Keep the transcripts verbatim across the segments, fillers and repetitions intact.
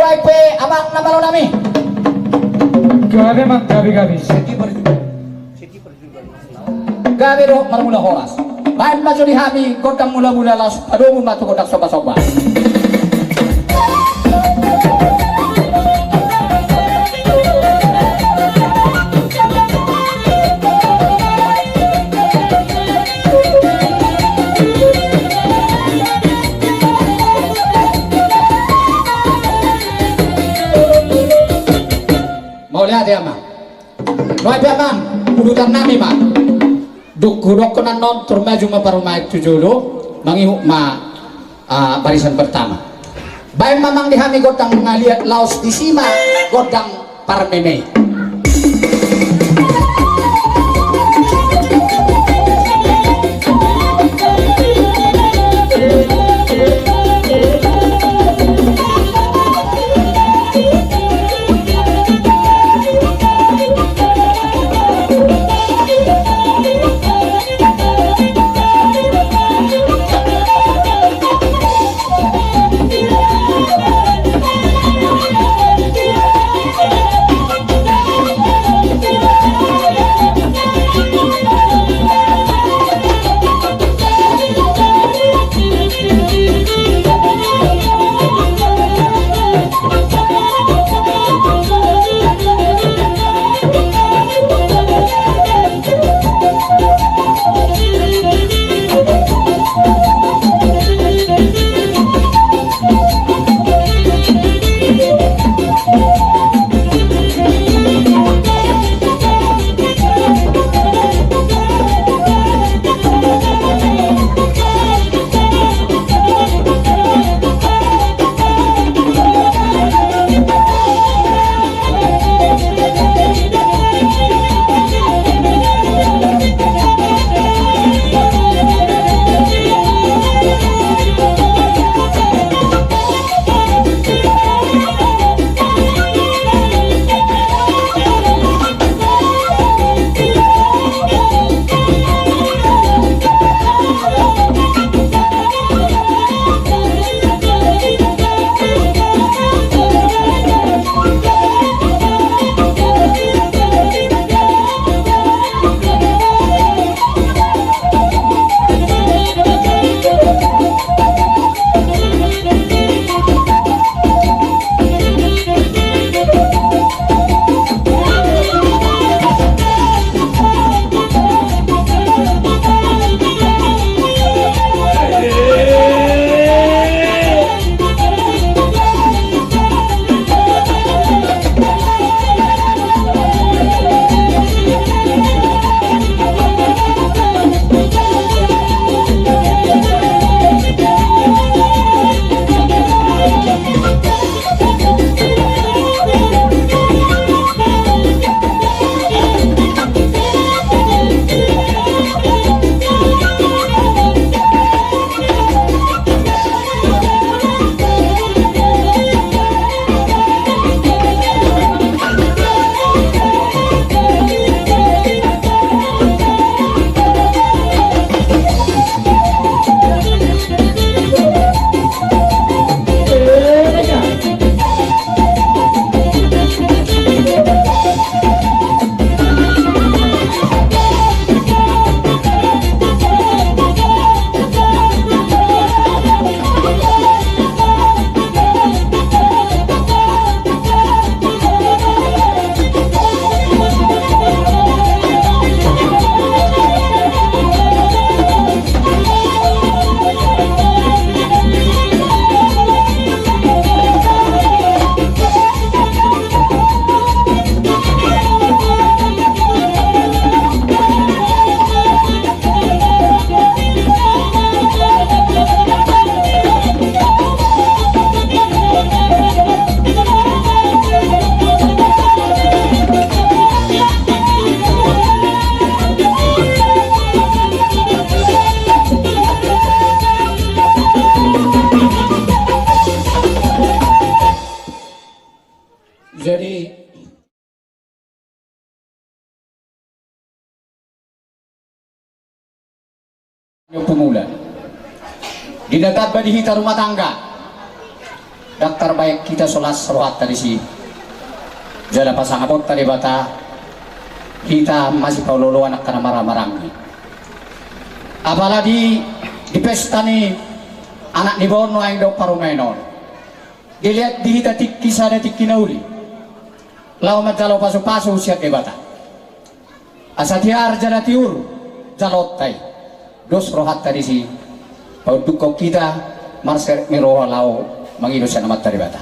Baik pe, abang na malo nami. Gabe ma, gabe, gabe. Gabe do marmula horas. Baen ma jo di hami gondang mula-mula, laos padomu ma tu gondang somba-somba. Mauliate, amang. Nuaeng pe, amang, udutan nami ma. Dung hudokkon annon, turmaju ma parumaen tu jolo, mangihut ma, ah, barisan pertama. Baen ma, amang, di hami gondang na liat, laos disi ma gondang parmeme. Jadi, pemula. Di na tamba di hita rumah tangga. Ndang tarbaen hita so las rohanta disi. Jala pasangapon ta Debata, hita masipaolooloan angka na marhahamaranggi. Apalagi di pesta ni anak ni boru nuaeng dohot parumaen on, dilehon di hita tingki sada tingki na uli laho manjalo pasupasu sian Debata. Asa tiar jala tiur jaloonta i, dos rohanta disi, paundukhon hita marserep ni roha laho mangido sian Amanta Debata.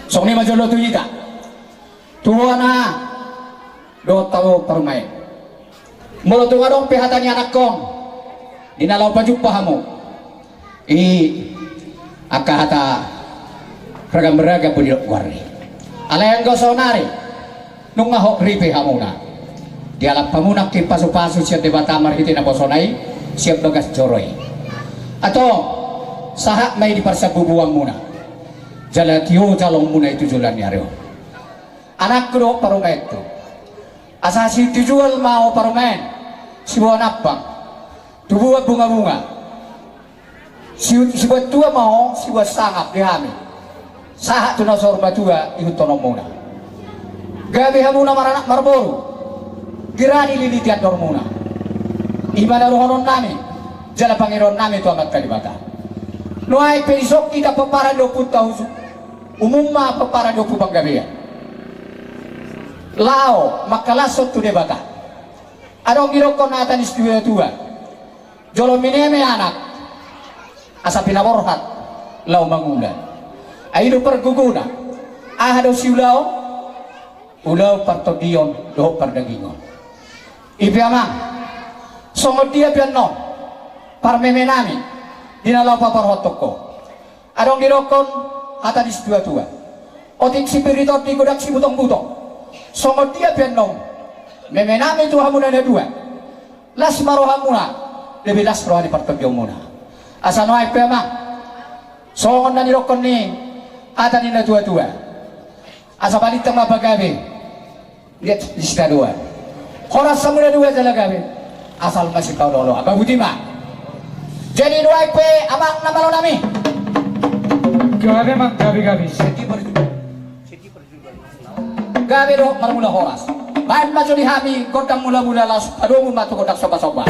Songon i ma jolo tu hita, tu ho na dohot tu ho parumaen. Molo tung adong pe hata ni anakkon di na laho pajumpa hamu, i angka hata ragam-ragam do didok goar i. Alai anggo saonari nunga hot ripe hamuna, dialap hamuna angka pasupasu sian Debata marhite naposona i sian bagas joro i. Antong, sahat ma i di parsambubuanmuna jala tio jaloonmuna i tu joloan ni ari on. Anakku dohot parumaenku, asa sihuntujual ma ho parumaen, siboan ampang, tubuan bungabunga. Si, siboan tua ma ho, siboan sangap di hami, sahat tu na saur matua ihuthononmuna. Gabe hamuna maranak marboru, di ra dililiti andormuna. I ma na dohononnami jala pangidoannami tu Amanta Debata. Nuaeng pe dison hita pomparan ni ompunta, umum ma pomparan ni Ompu Panggabean, laho mangkalashon tu Debata. Adong didokkon hata ni situatua: Jolo mineme anak, asa pinaborhat laho mangula. Ai do pargogona, aha do siulaon? Ulaon partondion dohot pardagingon. I pe amang, songon dia pe annon parmemenami di na laho paborhathon ho? Adong didokkon hata ni situatua: Otik sipirit on di godang sibutongbutong. Songon dia pe annon memenami tu hamuna na dua, las ma rohamuna, lebih las roha ni partondionmuna. Asa nuaeng pe amang, songon na nidokkon ni hata ni natuatua: Asa balintang ma pagabe, liat di sitadoan. Horas hamuna dua jala gabe, asal masipaolooloan. Babuti ma. Jadi nuaeng pe amang na malonami, gabe ma, gabe, gabe. Gabe dohot marmula horas. Baen ma jo di hami gondang mulamula, laos padomu ma tu gondang sombasomba.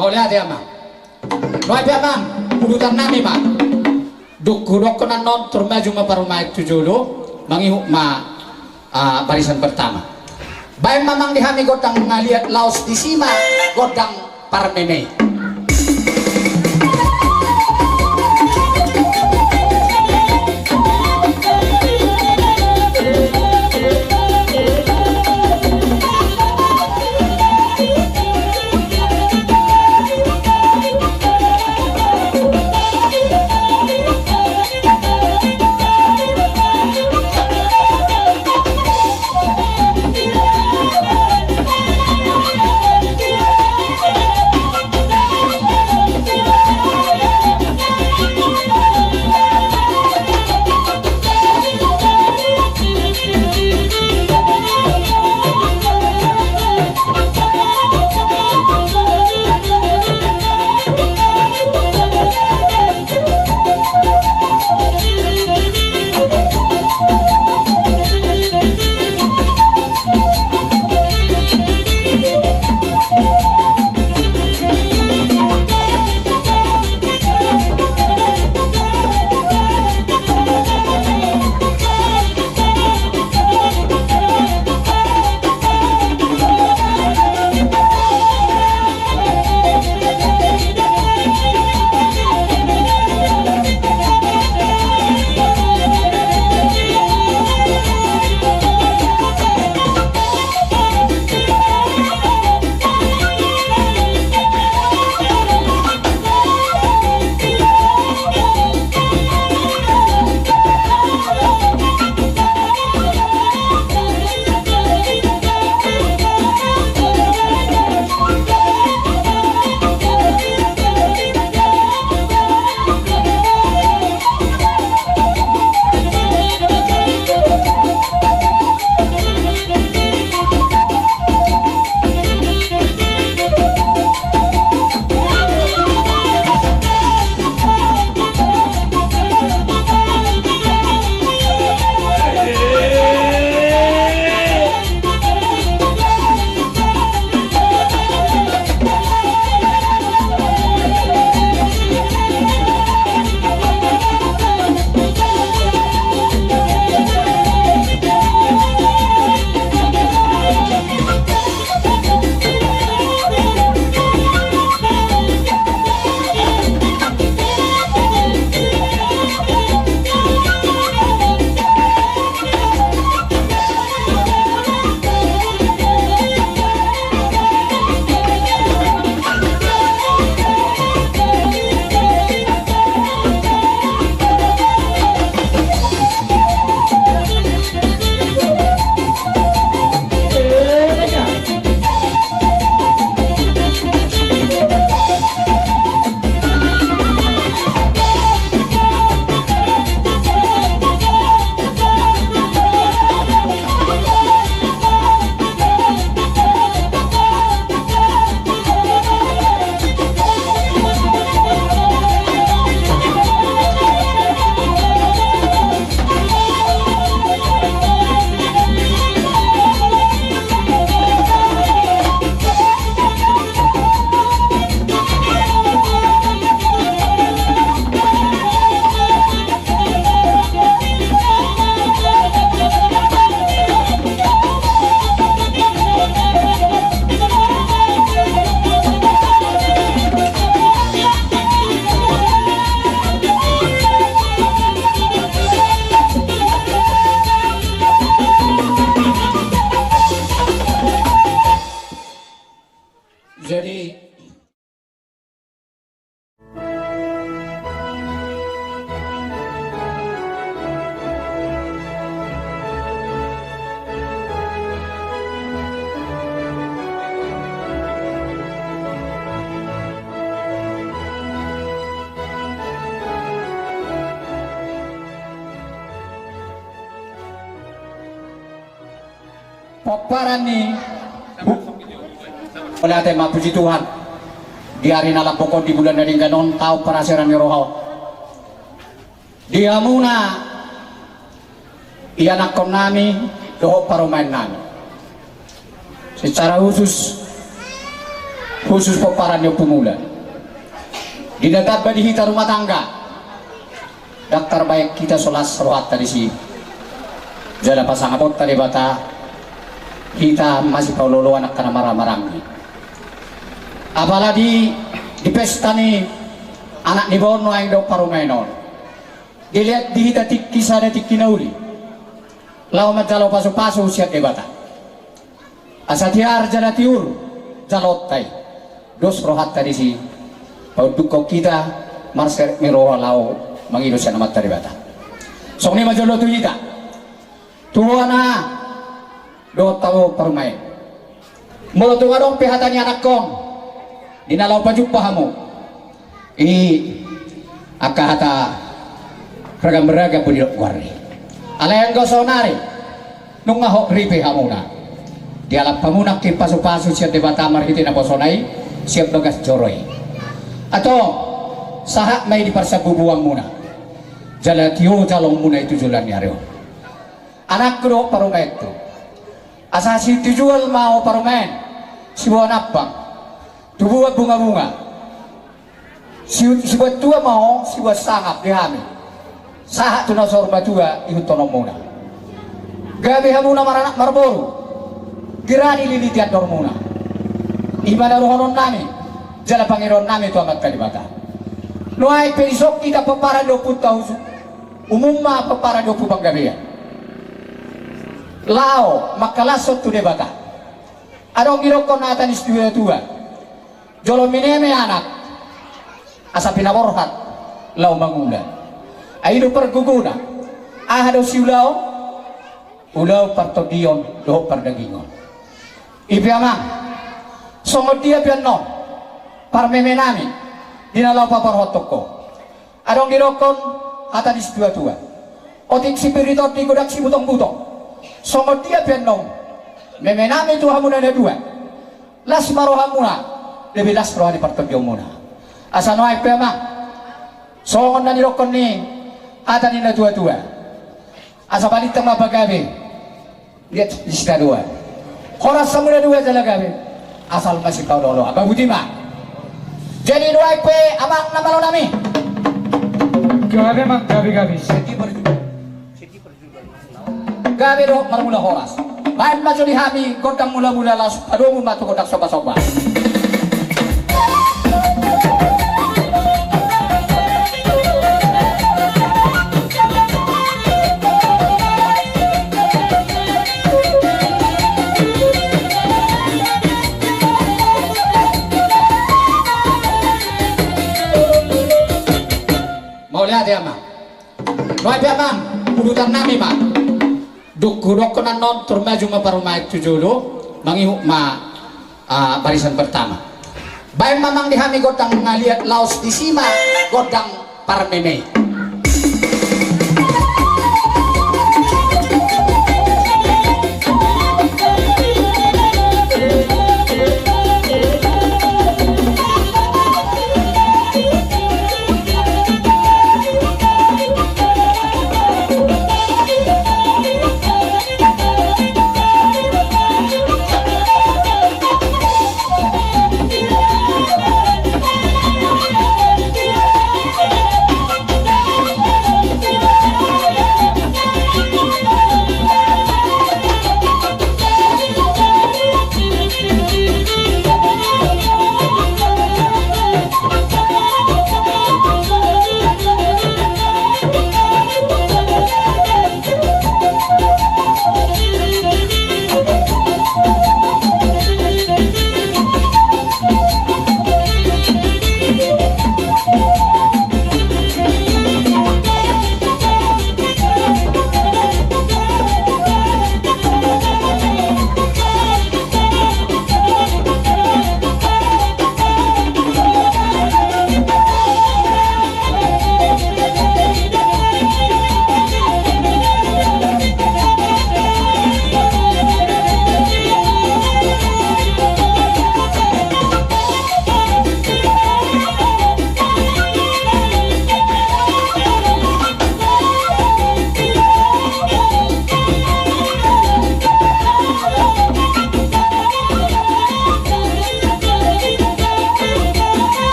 Mauliate amang. Nuaeng pe amang, udutan nami ma. Dung hudokkon annon, turmaju ma parumaen tu jolo, mangihut ma, ah, barisan pertama. Baen ma amang di hami gondang na liat, laos disi ma gondang parmeme. Pomparan ni hu-, mauliate ma, puji Tuhan. Di ari na lambok on, di bulan na denggan on, taon paraseoran ni roha on. Di hamuna ianakkonnami dohot parumaennami. Secara khusus, khusus pomparan ni Ompu Mula. Di na tamba di hita rumah tangga, ndang tarbahen hita so las rohanta disi. Jala pasangap Amanta Debata, hita masipaolooloan angka na marhahamaranggi. Apalagi di pesta ni anak ni baoa on nuaeng dohot parumaen on. Dilehon di hita tingki sada, tingki na uli, laho manjalo pasupasu sian Debata. Asa tiar jala tiur jaloonta i. Dos rohanta disi, paundukhon hita marserep ni roha laho mangido sian Amanta Debata. Songon i ma jolo tu hita, tu bona dohot tabo parumaen. Molo tung adong pe hata ni anakkon di na laho pajumpa hamu, i angka hata ragam-ragam do didok goar i. Alai anggo saonari nunga hot ripe hamuna, dialap hamuna nangkin pasupasu sian Debata marhite naposona i sian bagas joro i. Antong, sahat ma i di parsambubuanmuna, jala tio jaloonmuna i tu joloan ni ari on. Anakku dohot parumaenku, asa situjual ma ho parumaen, siboan ampang, tubuan bunga-bunga, si-, siboan tua ma ho, siboan sangap di hami, sahat tu na saur matua ihuthononmuna. Gabe hamuna maranak marboru, gira dililiti andormuna. I ma na dohononnami jala pangidoannami tu Amanta Debata. Nuaeng pe dison hita pomparan ni ompunta, khusus umum ma pomparan ni Ompu Panggabean, laho mangkalashon tu Debata. Adong didokkon hata ni situa-tua: Jolo mineme anak, asa pinaborhat laho mangula. Ai do pargogona, aha do siulaon? Ulaon partondion dohot pardagingon. I pe amang, songon dia pe annon parmemenami di na laho paborhathon ho? Adong didokkon hata ni situa-tua: Otik sipir di tondi, godang sibutong-butong. Songon dia pe annon memenami tu hamuna na dua, las ma rohamuna, lebih las roha ni partondionmuna. Asa nuaeng pe amang, songon na nidokkon ni hata ni na tua-tua: Asa balintang ma pagabe, liat di sitadoan. Horas hamuna dua jala gabe, asal masipaolo-oloan. Babuti ma. Jadi nuaeng pe amang na malonami, gabe ma, gabe, gabe. Gabe dohot marmula horas. Baen ma jo di hami gondang mula-mula, laos padomu ma tu gondang somba-somba. Mauliate amang. Nuaeng pe amang, udutannami ma. Dung hudokkon annon, turmaju ma parumaen tu jolo, mangihut ma, ah, barisan pertama. Baen ma amang di hami gondang na liat, laos disi ma gondang parmeme i.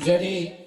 Jadi